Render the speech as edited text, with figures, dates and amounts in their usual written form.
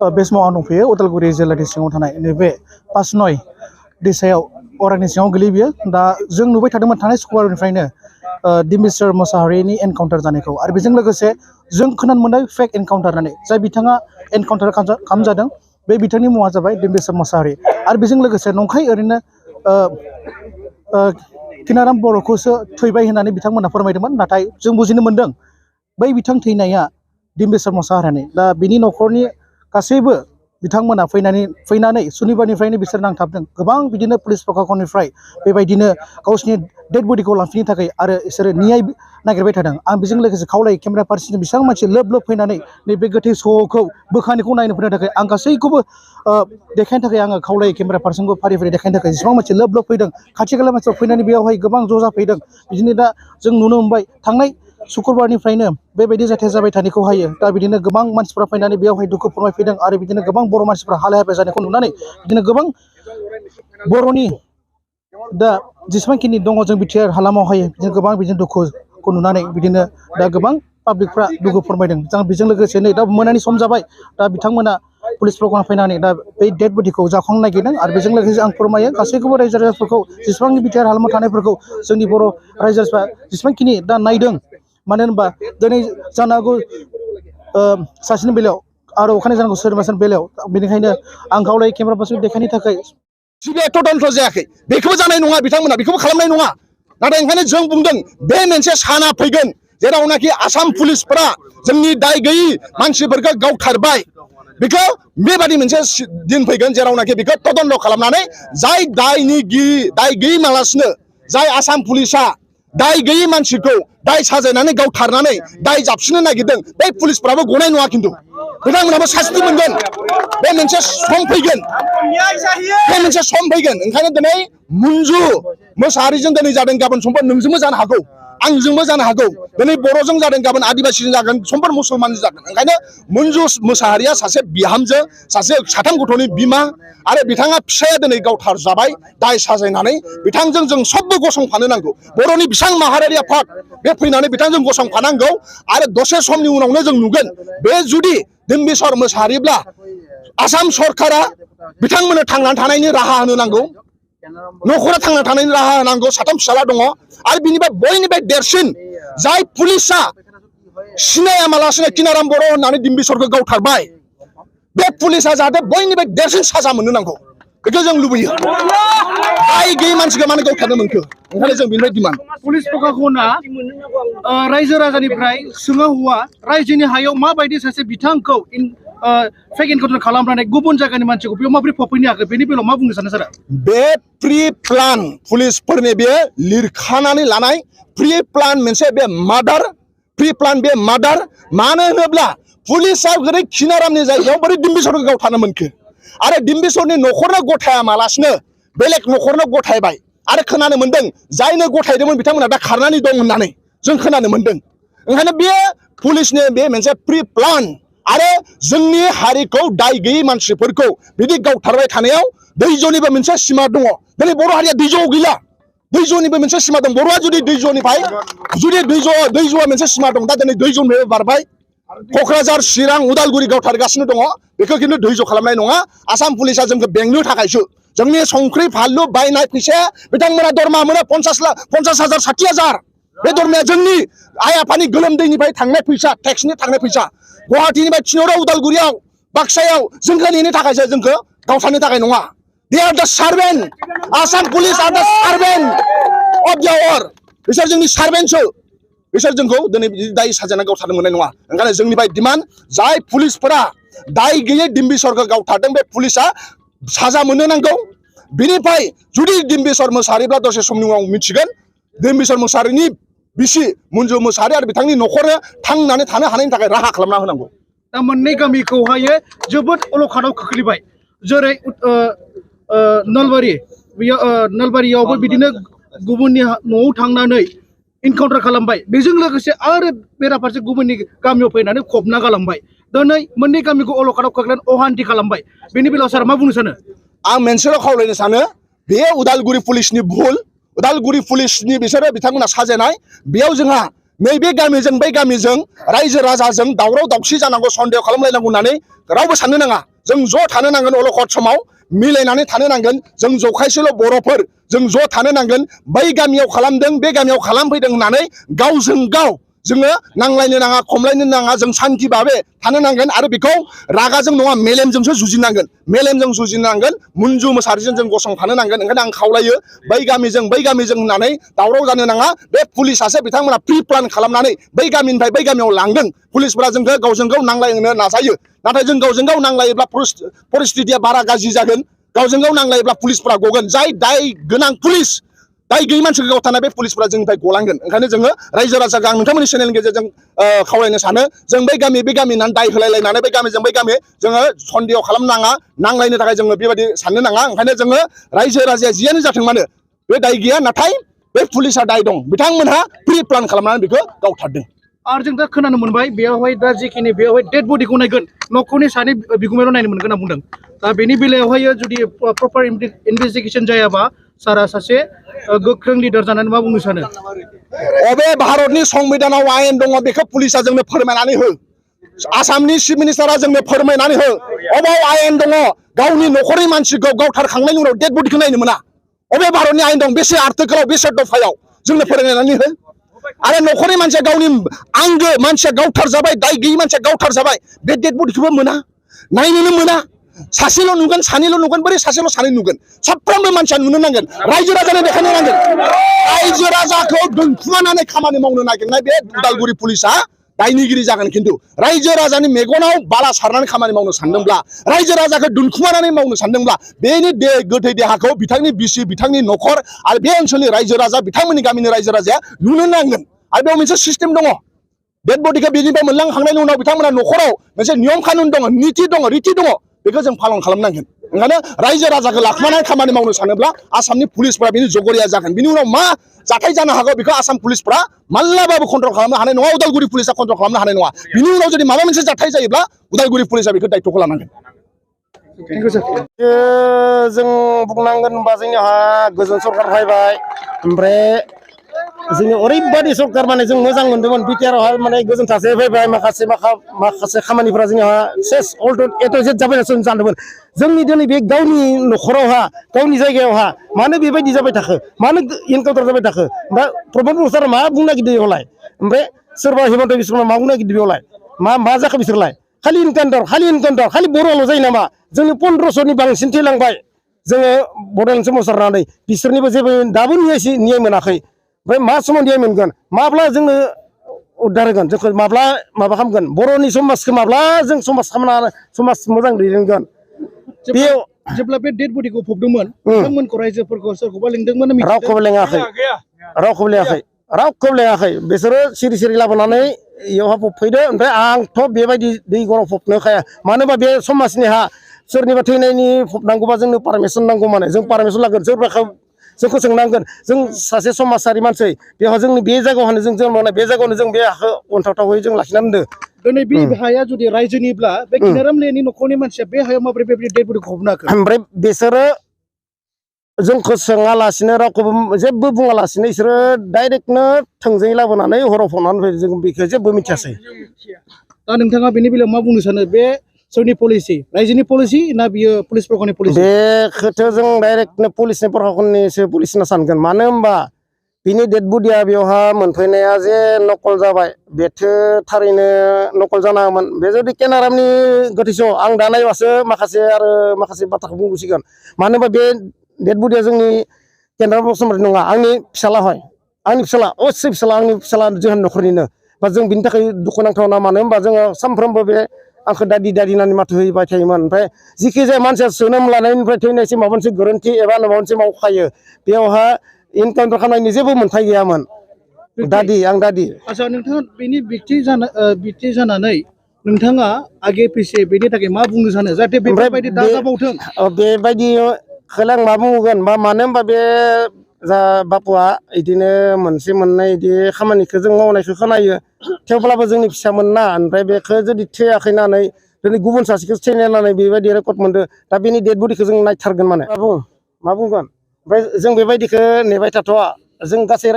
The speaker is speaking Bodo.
बे समाव आं दंफैयो उदालगुरि जिल्लानि सिङाव थानाय नैबे पासनय दैसायाव अरांनि सिङाव गोलैयो बियो। दा जों नुबाय थादोंमोन थांनाय शुक्रबारनिफ्रायनो डिम्बिसार मोसाहारिनि एनकाउन्टार जानायखौ आरो बेजों लोगोसे जों खोनानो मोननाय फेक एनकाउन्टार होननानै जाय बिथाङा एनकाउन्टार खालामजादों बे बिथांनि मुङा जाबाय डिम्बिसार मोसाहारि आरो बेजों लोगोसे नंखाय ओरैनो किनाराम बर'खौसो थैबाय होननानै बिथांमोना फोरमायदोंमोन, नाथाय जों बुजिनो मोन्दों बै बिथां थैनाया डिम्बिसार मोसाहारिनि। दा बिनि न'खरनि गासैबो बिथांमोना फैनानै सुनिबारनिफ्रायनो बिसोर नांथाबदों। गोबां बिदिनो पुलिस प्रशासननिफ्राय बेबायदिनो गावसिनि डेड बडिखौ लांफिननो थाखाय आरो बिसोरो नियाय नागिरबाय थादों। आं बेजों लोगोसे खावलायो केमेरा पार्सनजों बेसेबां मानसि लोब लोब फैनानै नैबे गोथै सह'खौ बोखानायखौ नायनो फैनो थाखाय आं गासैखौबो देखायनो थाखाय आङो खावलायो केमेरा पार्सनखौ फारि फारि देखायनो थाखाय जेसेबां मानसि लोब लोब फैदों खाथि खाला मानसिफ्रा फैनानै बेयावहाय गोबां ज' जाफैदों। बिदिनो दा जों नुनो मोनबाय थांनाय शुक्रबारनिफ्रायनो बेबायदि जाथाया जाबाय थानायखौ हायो। दा बिदिनो गोबां मानसिफ्रा फैनानै बेयावहाय दुखु फोरमायफैदों आरो बिदिनो गोबां बर' मानसिफ्रा हालाय हाफाय जानायखौ नुनानै बिदिनो गोबां बर'नि दा जेसेबांखिनि दङ जों बिटिआर हालामावहाय बिदिनो गोबां बिदिनो दुखुखौ नुनानै बिदिनो दा गोबां पाब्लिकफ्रा दुखु फोरमायदों। जों बेजों लोगोसे नै दा मोनानि सम जाबाय, दा बिथांमोना पुलिस प्रशासना फैनानै दा बै डेड बडिखौ जाखांनो नागिरदों आरो बेजों लोगोसे आं फोरमायो गासैखौबो रायजो राजाफोरखौ जेसेबांनि बिटिआर हालामाव थानायफोरखौ जोंनि बर' रायजोफ्रा जेसेबांखिनि दा नायदों, मानो होनबा दिनै जानो हागौ सासेनि बेलायाव आरो अखानायै जानांगौ सोरबा सोरनि बेलायाव। बेनिखायनो आं खावलायो केमेरा पार्सन देखायनो थाखाय सिबिआइ तदन्त जायाखै, बेखौबो जानाय नङा, बिथांमोना बेखौबो खालामनाय नङा। नाथाय ओंखायनो जों बुंदों बे मोनसे साना फैगोन जेरावनाखि आसाम पुलिसफोरा जोंनि दाय गैयि मानसिफोरखौ गावथारबाय। बेखौ बेबादि मोनसे दिन फैगोन जेरावनाखि बेखौ तदन्त खालामनानै जाय दाय गैयि मालासिनो जाय आसाम पुलिसा दाय गैयि मानसिखौ दाय साजायनानै गावथारनानै दाय जाबसिननो नागिरदों बे पुलिसफ्राबो गनाय नङा। खिन्थु बिथांमोनाबो सास्ति मोनगोन। बे मोनसे सम फैगोन, बे मोनसे सम फैगोन। ओंखायनो दिनै मन्जु मोसाहारिजों दिनै जादों, गाबोन समफोर नोंजोंबो जानो हागौ, आंजोंबो जानो हागौ। दिनै बर'जों जादों, गाबोन आदिबासिजों जागोन, समफोर मुसलमानजों जागोन। ओंखायनो मन्जु मोसाहारिया सासे बिहामजो, साथाम गथ'नि बिमा आरो बिथाङा फिसाया दिनै गावथार जाबाय दाय साजायनानै। बिथांजों जों सबबो गसंफानो नांगौ। बर'नि बिसां माहारियारि आफाद बे फैनानै बिथांजों गसंफानांगौ आरो दसे समनि उनावनो जों नुगोन बे जुदि डिम्बिसार मोसाहारिब्ला आसाम सरकारा बिथांमोननो थांनानै थानायनि राहा होनो नांगौ, न'खरा थांना थानायनि राहा होनांगौ। साथाम फिसाला दङ आरो बिनिफ्राय बयनिफ्राय देरसिन जाय पुलिसा सिनायामालासिनो किनाराम बर' होननानै डिम्बिसारखौ गावथारबाय, बे पुलिसा जाहाथे बयनिफ्राय देरसिन साजा मोननो नांगौ, बेखौ जों लुबैयो। दाय गैयि मानसिखौ मानो गावथारनो मोनखो? ओंखायनो जों बेनिफ्राय डिमान्ड। पुलिस प्रशासना रायजो राजानिफ्राय सोङो हौवा रायजोनि हायाव माबायदि सासे बिथांखौ फेक एनकाउन्टार खालामनानै गुबुन जायगानि मानसिखौ बेयाव माबोरै फैनो हाखो, बेनि बेलायाव मा बुंनो सानो सारा? बे प्रि प्लान पुलिसफोरनि बे लिरखानानै लानाय प्रि प्लान मोनसे बे मार्डार, प्रि प्लान बे मार्डार। मानो होनोब्ला पुलिसा बोरै किनारामनि जायगायाव बोरै डिम्बिसारखौ गावथारनो मोनखो आरो डिम्बिसारनि न'खरनो गथाया मालासिनो बेलेग न'खरनो गथायबाय आरो खोनानो मोन्दों जायनो गथायदोंमोन बिथांमोना दा खारनानै दं होननानै जों खोनानो मोन्दों। ओंखायनो बे पुलिसनि बे मोनसे प्रि प्लान आरो जोंनि हारिखौ दाय गैयि मानसिफोरखौ बिदि गावथारबाय थानायाव दैजनिबो मोनसे सिमा दङ। दिनै बर' हारिया दैजआव गैला, दैजनिबो मोनसे सिमा दं। बर'आ जुदि दैजनिफ्राय जुदि दैजआ मोनसे सिमा दं, दा दिनै दैजनिफ्राय बारबाय क'क्राझार, चिरां, उदालगुरि गावथारगासिनो दङ। बेखौ खिन्थु दैज खालामनाय नङा। आसाम पुलिसा जोंखौ बेंनो थाखायसो जोंनि संख्रि फानलु बायनाय फैसाया बिथांमोना दरमा मोनो 50,000 60,000। बे दरमाया जोंनि आइ आफानि गोलोमदैनिफ्राय थांनाय फैसा, टेक्सनि थांनाय फैसा। गुवाहाटीनिफ्राय थिनहरो उदालगुरियाव, बाक्सायाव जोंखौ नेनो थाखायसो, जोंखौ गावथारनो थाखाय नङा। दे आर दा सार्भेन्ट, आसाम पुलिस आर दा सार्भेन्ट अफ दा अर। बिसोर जोंनि सार्भेन्टसो, बिसोर जोंखौ दिनै दाय साजायना गावथारनो मोननाय नङा। ओंखायनो जोंनिफ्राय डिमान्ड, जाय पुलिसफोरा दाय गैयै डिम्बिसारखौ गावथारदों बे पुलिसा साजा मोननो नांगौ। बिनिफ्राय जुदि डिम्बिसार मोसाहारिब्ला दसे समनि उनाव मिथिगोन डिम्बिसार मोसाहारिनि बिसि मन्जु मोसाहारि आरो बिथांनि न'खरनो थांनानै थानो हानायनि थाखाय राहा खालामना होनांगौ। दा मोननै गामिखौहाय जोबोद अलखदाव खोख्लैबाय। जेरै नलबारि, नलबारियावबो बिदिनो गुबुननि न'आव थांनानै इनकाउन्टार खालामबाय। बेजों लोगोसे आरो बेराफारसे गुबुननि गामियाव फैनानै फबना गालांबाय। दिनै मोननै गामिखौ अलखदाव खोख्लैनानै अहान्थि खालामबाय। बेनि बेलायाव सार मा बुंनो सानो? आं मोनसेल' खावलायनो सानो, बे उदालगुरि पुलिसनि भुल। उदालगुरि पुलिसनि बिथांमोना साजायनाय। बेयाव जोंहा नैबे गामिजों बै गामिजों रायजो राजाजों दावराव दावसि जानांगौ, सन्देह खालामलायनांगौ होननानै रावबो साननो नाङा। जों ज' थानो नांगोन अलखद समाव मिलायनानै थानो नांगोन जों जखायसेल' बर'फोर जों ज' थानो नांगोन बै गामियाव खालामदों बे गामियाव खालामफैदों होननानै गावजों गाव जोङो नांलायनो नाङा खमलायनो नाङा जों सान्थि भाबे थानो नांगोन आरो बेखौ रागाजों नङा मेलेमजोंसो जुजिनांगोन मेलेमजों जुजिनांगोन मुन्जु मोसाहारिजों जों गसंफानो नांगोन ओंखायनो आं खावलायो बै गामिजों होननानै दावराव जानो नाङा बे पुलिसासो बिथांमोना प्रि प्लान खालामनानै बै गामिनिफ्राय बै गामियाव लांदों पुलिसफोरा जोंखौ गावजों गाव नांलायनो नाजायो नाथाय जों गावजों गाव नांलायोब्ला परिस्थितिया बारा गाज्रि जागोन गावजों गाव नांलायोब्ला पुलिसफोरा गगोन जाय दाय गोनां पुलिस दाय गैयै मानसिखौ गावथारनाय बे पुलिसफोरा जोंनिफ्राय गलांगोन ओंखायनो जोङो रायजो राजाखौ आं नोंथांमोननि चेनेलनि गेजेरजों खावलायनो सानो जों बै गामि होननानै दाय होलायलायनानै बै गामिजों बै गामि जोङो सन्देह खालामनाङा नांलायनो थाखाय जोङो बेबायदि साननो नाङा ओंखायनो जोङो रायजो राजाया जियानो जाथों मानो बे दाय गैया नाथाय बे पुलिसा दाय दं बिथांमोनहा प्रि प्लान खालामनानै बेखौ गावथारदों आरो जों दा खोनानो मोनबाय बेयावहाय दा जिखिनि बेयावहाय डेड बडिखौ नायगोन न'खरनि सानै बिगुमायाल' नायनो मोनगोन होनना बुंदों दा बेनि बेलायावहाय जुदि प्रपार इनभेस्टिगेसन जायाबा सारा सासे गोख्रों लिडार जानानै मा बुंनो सानो अबे भारतनि संबिधानाव आयेन दङ बेखौ पुलिसा जोंनो फोरमायनानै हो आसामनि चिफ मिनिस्टारा जोंनो फोरमायनानै हो अबाव आयेन दङ गावनि न'खरनि मानसिखौ गावथारखांनायनि उनाव डेड बडिखौ नायनो मोना अबे भारतनि आयेन दं बेसे आर्टिकेलाव बेसे दफायाव जोंनो फोरमायनानै हो आरो न'खरनि मानसिया गावनि आंगो मानसिया गावथारजाबाय दाय गैयै मानसिया गावथारजाबाय बे डेड बडिखौबो मोना नायनोनो मोना सासेल' नुगोन सानैल' नुगोन बोरै सासेल' सानै नुगोन साफ्रोमबो मानसिया नुनो नांगोन रायजो राजानो देखायनो नांगोन रायजो राजाखौ दोनखुमानानै खामानि मावनो नागिरनाय बे उदालगुरि पुलिसा दायनिगिरि जागोन खिन्थु रायजो राजानि मेगनाव बाला सारनानै खामानि मावनो सानदोंब्ला रायजो राजाखौ दोनखुमानानै मावनो सानदोंब्ला बेनि गोथै देहाखौ बिथांनि बिसि बिथांनि न'खर आरो बे ओनसोलनि रायजो राजा बिथांमोननि गामिनि रायजो राजाया नुनो नांगोन आरो बेयाव मोनसे सिस्टेम दङ डेड बडिखौ बेनिफ्राय मोनलांखांनायनि उनाव बिथांमोना न'खराव मोनसे नियम कानुन दङ निति दङ रिति दङ बेखौ जों पालन खालामनांगोन ओंखायनो रायजो राजाखौ लाखुमानानै खामानि मावनो सानोब्ला आसामनि पुलिसफोरा बेनि जगरिया जागोन बिनि उनाव मा जाथाय जानो हागौ बेखौ आसाम पुलिसफोरा माब्लाबाबो कन्ट्रल खालामनो हानाय नङा उदालगुरि पुलिसा कन्ट्रल खालामनो हानाय नङा बिनि उनाव जुदि माबा मोनसे जाथाय जायोब्ला उदालगुरि पुलिसा बेखौ दायथ'खौ लानांगोन जों बुंनांगोन होनबा जोंनिहा गोजोन सरकार फैबाय ओमफ्राय जोंनि ओरैबायदि सरकार माने जों मोजां मोनदोंमोन बिटिआरआवहाय माने गोजोन थासारि फैबाय माखासे खामानिफोरा जोंहा सेस एट जेट जाबाय होनना सानदोंमोन जोंनि दिनै बे गावनि न'खरावहा गावनि जायगायावहा मानो बेबायदि जाबाय थाखो मानो एनकाउन्टार जाबाय थाखो ओमफ्राय प्रमद बर'आ मा बुंनो नागिरदों बेयावलाय ओमफ्राय सोरबा हिमन्त बिश्वआ मा बुंनो नागिरदों बेयावलाय मा जाखो बिसोरलाय खालि एनकाउन्टार खालि बर'ल' जायो नामा जोंनि 1500नि बांसिन थैलांबाय जोङो बड'लेण्ड सोमावसारनानै बिसोरनिबो जेबो दाबो न्याय मोनाखै ओमफ्राय मा समाव न्याय मोनगोन माब्ला जोंनो उद्धार होगोन जोंखौ माब्ला माबा खालामगोन बर'नि समाजखौ माब्ला जों समाज मोजां दैदेनगोन बेयाव जेब्ला बे डेड बडिखौ फबदोंमोन बिथांमोनखौ रायजोफोरखौ सोरखौबा लिंदोंमोन रावखौबो लेङाखै बिसोरो सिरि सिरि लाबोनानै इयावहा फबफैदो ओमफ्राय आंथ' बेबायदि दै गरम फबनो हाया मानो होनबा बे समाजनि हा सोरनिबा थैनायनि फबनांगौबा जोंनो पारमिसन नांगौ माने जों पारमिसन लागोन सोरबाखौ जोंखौ सोंनांगोन जों सासे समाजारि मानसि बेवहाय जोंनि बे जायगायावनो जों जोनोम मोननाय बे जायगायावनो जों बे हाखौ अनथावथावै जों लाखिनानै दोनदो दिनै बे हाया जुदि रायजोनिब्ला बे खिनाराम लेनि न'खरनि मानसिया बे हायाव माबोरै बेबायदि डेड बडिखौ फबनो हाखो ओमफ्राय बिसोरो जोंखौ सोङालासिनो रावखौबो जेबो बुङालासिनो बिसोरो डाइरेक्टनो थोंजोङै लाबोनानै हराव फबनानै फैदो जों बेखौ जेबो मिथियासै दा नोंथाङा बेनि बेलायाव मा बुंनो सानो बे सोरनि पलिसि रायजोनि पलिसि ना बियो पुलिस प्रशासननि पलिसि बेखौथ' जों डाइरेक्टनो पुलिसनि प्रशासननिसो पुलिस होनना सानगोन मानो होनबा बिनि डेड बडिया बेवहा मोनफैनाया जे नकल जाबाय बेथ' थारैनो नकल जानाङामोन बे जुदि केनारामनि गोथैस' आं दा नायबासो माखासे बाथ्राखौ बुंबोसिगोन मानो होनबा बे डेड बडिया जोंनि केनाराम बसुमतारी नङा आंनि फिसाला आंनि फिसाला असे फिसाला आंनि फिसाला जोंहानि न'खरनिनो बा जों बिनि थाखाय दुखुनांथावना मानो होनबा जोङो सानफ्रोमबो बे आंखौ दादि होननानै माथो होबाय थायोमोन ओमफ्राय जिखि जाया मानसिया जोनोम लानायनिफ्राय थैनायसिम माबा मोनसे गोरोन्थि एबा माबा मोनसे मावखायो बेयावहा इनकाउन्टार खालामनायनि जेबो मोन्थाय गैयामोन आं दादि आच्चा नोंथाङा बेनि बिक्ति जानानै नोंथाङा आगे पिछे बेनि थाखाय मा बुंनो सानो जाहाथे बेफोरबायदि दाजाबावथों बेबायदिखौलाय आं मा बुंगोन मानो होनबा बे जा बापुआ बिदिनो मोनसे मोननै बिदि खामानिखौ जों मावनायखौ खोनायो थेवब्लाबो जोंनि फिसामोन ना ओमफ्राय बेखौ जुदि थैयाखै होननानै दिनै गुबुन सासेखौ थैनाय होननानै बेबायदि रेकर्ड मोनदों दा बेनि डेड बडिखौ जों नायथारगोन माने मा बुंगोन ओमफ्राय जों बेबायदिखौ नेबाय थाथ'आ जों गासै